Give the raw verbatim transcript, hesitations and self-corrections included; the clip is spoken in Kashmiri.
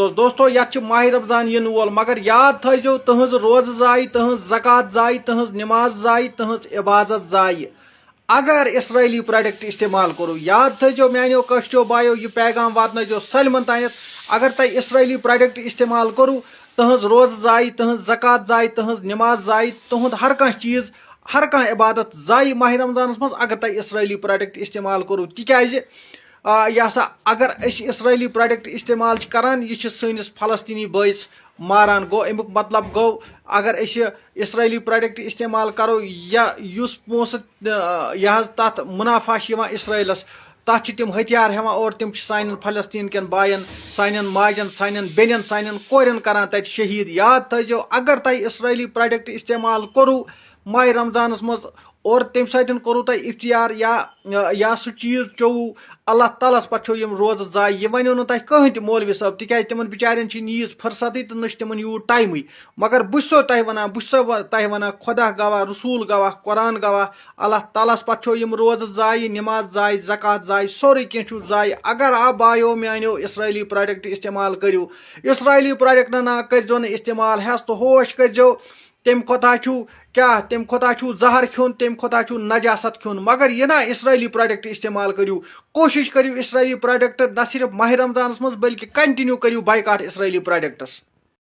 دوستو، یتھ چھُ ماہِ رمضان یِنہٕ وول، مگر یاد تھٲیزیو، تُہنٛز روزٕ زایہِ، تُہنٛز زکوٰۃ زایہِ، تُہنٛز نماز زایہِ، تُہنٛز عبادت زایہِ، اگر اسرائیلی پروڈکٹ استعمال کوٚرُو۔ یاد تھٲیزیو میانیو کٲشرو بایو، یہِ پیغام واتنٲیزیو سٲلمن تانٮ۪تھ۔ اگر تۄہہِ اسرائیلی پروڈکٹ استعمال کوٚرُو، تُہنٛز روزٕ زایہِ، تُہنٛز زکوٰۃ زایہِ، تُہنٛز نماز زایہِ، تُہنٛد ہر کانٛہہ چیٖز، ہر کانٛہہ عبادت زایہِ ماہِ رمضانس منٛز، اگر تۄہہِ اسرائیلی پروڈکٹ استعمال کوٚرُو۔ تِکیازِ آ، یہِ ہسا، اگر أسۍ اسرائیلی پروڈکٹ استعمال چھِ کران، یہِ چھِ سٲنِس فلسطینی بٲیِس ماران۔ گوٚو، اَمیُک مطلب گوٚو، اگر أسۍ اسرائیلی پروڈکٹ استعمال کرو، یا یُس پونٛسہٕ، آ، یہِ حظ تَتھ منافع چھِ یِوان اسرائیلس، تَتھ چھِ تِم ہتھیار ہٮ۪وان اورٕ، تِم چھِ سانٮ۪ن فلسطین کٮ۪ن بایَن، سانٮ۪ن ماجن، سانٮ۪ن بیٚنٮ۪ن، سانٮ۪ن کورٮ۪ن کران تَتہِ شہیٖد۔ یاد تھٲیزیو، اگر تۄہہِ اسرائیلی پروڈکٹ استعمال کوٚرُو ماہِ رمضانس منٛز، اور تَمہِ سۭتۍ کوٚرُو تۄہہِ افطار یا، یا سُہ چیٖز چوٚوُو، اللہ تعالیٰ ہَس پَتہٕ چھو یِم روزٕ ضایع۔ یہِ وَنیو نہٕ تۄہہِ کٕہٕنۍ تہِ مولوی صٲب، تِکیازِ تِمن بِچارٮ۪ن چھِ نہٕ ییٖژ فرصتٕے تہٕ نہ چھِ تِمن یوٗت ٹایمٕے۔ مگر بہٕ چھُسو تۄہہِ وَنان، بہٕ چھُسو تۄہہِ وَنان، خۄدا گواہ، رسول گواہ، قرآن گواہ، اللہ تعالیٰ ہَس پَتہٕ چھو یِم روزٕ ضایع، نماز ضایع، زکوٰۃ ضایع، سورُے کینٛہہ چھُو ضایع۔ اگر آ بایو میانیو اسرائیلی پروڈکٹ استعمال کٔرِو، اسرائیلی پروڈکٹن نہ کٔرزیو نہٕ استعمال، ہٮ۪س تہٕ ہوش کٔرزیو۔ تَمہِ کھۄتہٕ چھُو کیٛاہ، تَمہِ کھۄتہٕ چھُو زہر کھیوٚن، تَمہِ کھۄتہٕ چھُو نجاست کھیوٚن۔ مگر یہِ نا اسرائیلی پروڈکٹ استعمال کٔرِو، کوٗشِش کٔرِو اسرائیلی پروڈکٹ نہ صرف ماہِ رمضانَس منٛز، بلکہِ continue کٔرِو boycott اسرائیلی پروڈکٹس۔